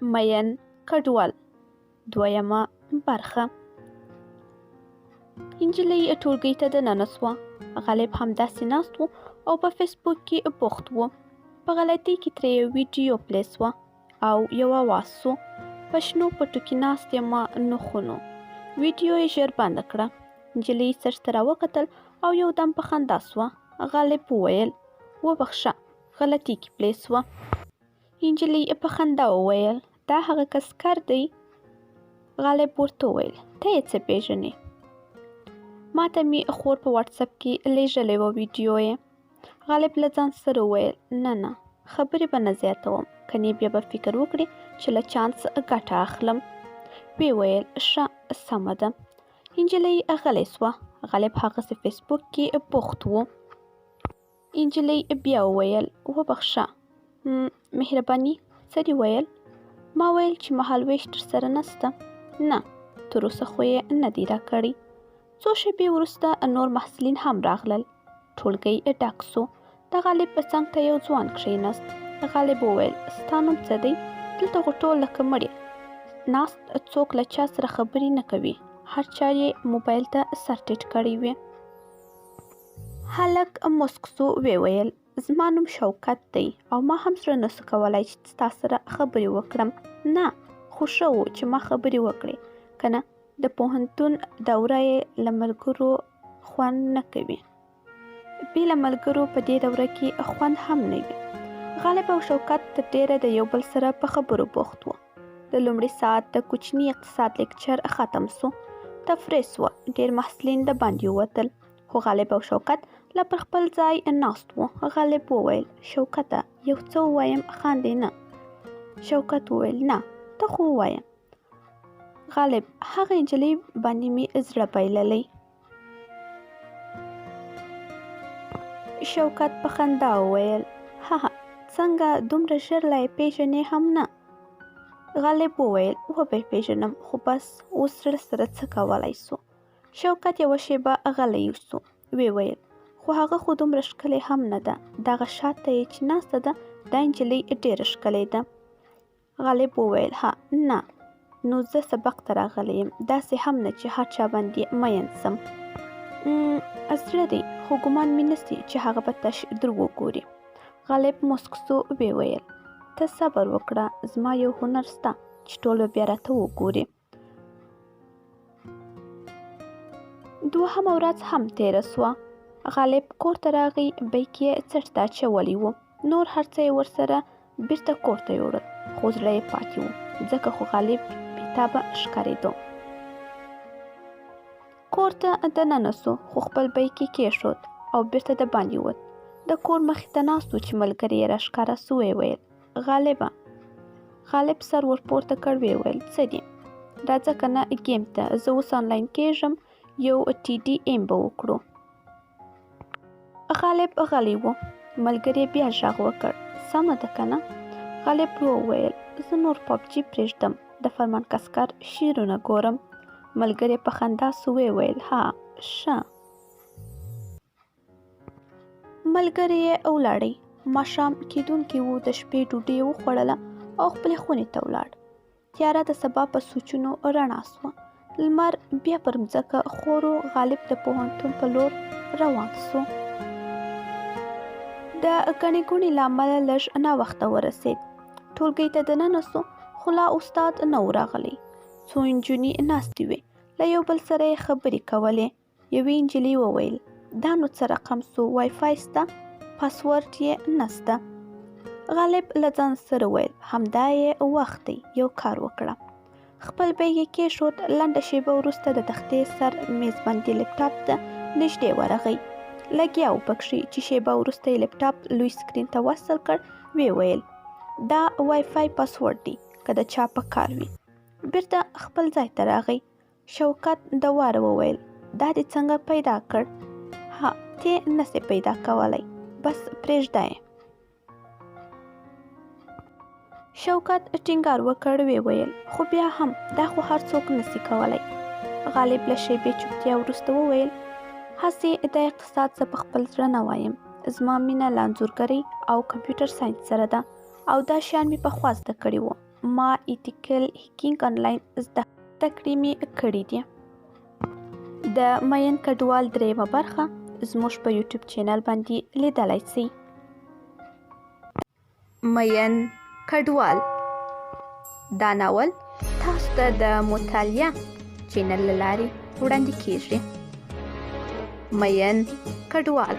میین کډوال دویمه برخه. نجلۍ ټولګي ته دننه سوه. غالب همداسې ناست و او په فیسبوک کې بوخت و. په غلطۍ کې ترې یو ویډیو پلې سوه او یو اواز سو، په شنو پټو کې ناست یم نو خونو. ویډیو یې ژر بنده کړه. نجلۍ څټ ته راوکتل او یو دم په خندا سوه. غالب وویل، وبخښه، غلطۍ کې پلې سوه. نجلۍ په خندا وویل، دا هغه کسکر دی؟ غالب ورته وویل، ته یې څه پېژنې؟ ما ته مې خور په واټساپ کې لېږلې وه ویډیو یې. غالب له ځان سره وویل، نه نه، خبرې به نه زیاتوم، کنې بیا به فکر وکړي چې له چانس ګټه اخلم. ویې ویل، ښه سمه ده. نجلۍ غلې سوه. غالب هغسې فیسبوک کې بوخت و. نجلۍ بیا وویل، وبخښه، مهرباني، څه دې ویل؟ ما ویل چې مهالوېش درسره نسته. نه، تر اوسه خو یې نه دی راکړی. څو شېبې وروسته نور محصلین هم راغلل. ټولګی ډک سو. د غالب څنګ ته یو ځوان کښېناست. غالب وویل، ستا نوم څه دی؟ دلته خو ټول لکه مړي ناست، څوک له چا سره خبرې نه کوي، هر چا یې موبایل ته سر ټیټ کړی وي. هلک موسک سو، ویې ویل، زما نوم شوکت دی او ما هم زړه نه سو کولای چې ستا سره خبرې وکړم. نه، خو ښه و چې ما خبرې وکړې، که نه د پوهنتون دوره یې له ملګرو خوند نه کوي. بې له ملګرو په دې دوره کې خوند هم نه وي. غالب او شوکت تر ډېره د یو بل سره په خبرو بوخت وو. د لومړي ساعت د کوچني اقتصاد لیکچر ختم سو. تفریح سوه، ډېر محصلین د باندې ووتل، خو غالب او شوکت لا پر خپل ځای ناست وو. غالب وویل، شوکته یو څه ووایم خاندې نه. شوکت وویل، نه، ته خو ووایه. غالب، هغه نجلۍ باندې مې زړه بایللی. شوکت په خندا وویل، هه، څنګه دومره ژر لا یې پېژنې هم نه؟ غالب وویل، وبه یې پېژنم، خو بس اوس زړه سره څه کولای سو. شوکت یوه شېبه غلی سو، ویې ویل، خو هغه خو دومره ښکلې هم نه ده، دغه شاته یې چې ناسته ده دا نجلۍ ډېره ښکلې ده. غالب وویل، ها نه، نو زه سبق ته راغلی یم، داسې هم نه چې هر چا باندې مین سم. زړه دی، خو ګمان مې نه سي چې هغه به تش در وګوري. غالب موسک سو، ویې ویل، ته صبر وکړه، زما یو هنر سته چې ټول به بیا راته وګوري. دوهمه ورځ هم تېره سوه. غالب کور ته راغی، بیک یې څټ ته اچولی و، نور هر څه یې ورسره بیرته کور ته یوړل، خو زړه یې پاتې و، ځکه خو غالب بېتابه ښکارېدو. کور ته دننه سو، خو خپل بیک یې کېښود او بیرته د باندې ووت. د کور مخې ته ناست و چې ملګری یې راښکاره سو، ویې ویل، غالبه. غالب سر ورپورته کړ، ویې ویل، څه دي؟ راځه که نه ګیم ته، زه اوس انلاین کېږم، یو ټي ډي ایم به وکړو. غالب غلی و. ملګري بیا غږ وکړ، سمه ده که نه؟ غالب ورو وویل، زه نور پابجي پرېږدم، د فرمان کسکر شعرونه ګورم. ملګري په خندا سو، ویې ویل، ها ښه. ملګری یې ولاړی. ماښام کېدونکی و، د شپې ډوډۍ یې وخوړله او خپلې خونې ته ولاړ. تیاره د سبا په سوچونو رڼا سوه. لمر بیا پر مځکه خور و، غالب د پوهنتون په لور روان سو. د ګڼې ګوڼې له امله لږ ناوخته ورسېد. ټولګي ته دننه سو، خو لا استاد نه و راغلی. څو نجونې ناستې وې، له یو بل سره یې خبرې کولې. یوې نجلۍ وویل، دا نو څه رقم سو، وای فای سته، پاسورډ یې نسته. غالب له ځان سره وویل، همدا یې وخت دی، یو کار وکړه. خپل بیګ یې کېښود. لنډه شېبه وروسته د تختې سر میز باندې لپټاپ ته نږدې ورغی. لګیا و پکښې چې شېبه وروسته یې لپټاپ لوی سکرین ته وصل کړ، ویې ویل، دا وای فای پاسورډ دی، که د چا په کار وي. بیرته خپل ځای ته راغی. شوکت د واره وویل، دا دې څنګه پیدا کړ؟ ها، تې نسې پیدا کولی، بس پرېږده یې. شوکت ټینګار وکړ، ویې ویل، خو بیا هم دا خو هر څوک نسي کولی. غالب له شېبې چوپتیا وروسته وویل، هسې دا اقتصاد زه په خپل زړه نه وایم، زما مینه له انځورګرۍ او کمپیوټر ساینس سره ده او دا شیان مې پخوا زده کړي وو. ما ایتیکل هیکینګ انلاین زده کړې مې کړې دي. د مین کډوال دریمه برخه زموږ په یوټیوب چینل باندې لیدلای شئ. مین کډوال دا ناول تاسو ته د مطالعه چینل له لارې وړاندې کیږي. مین کډوال.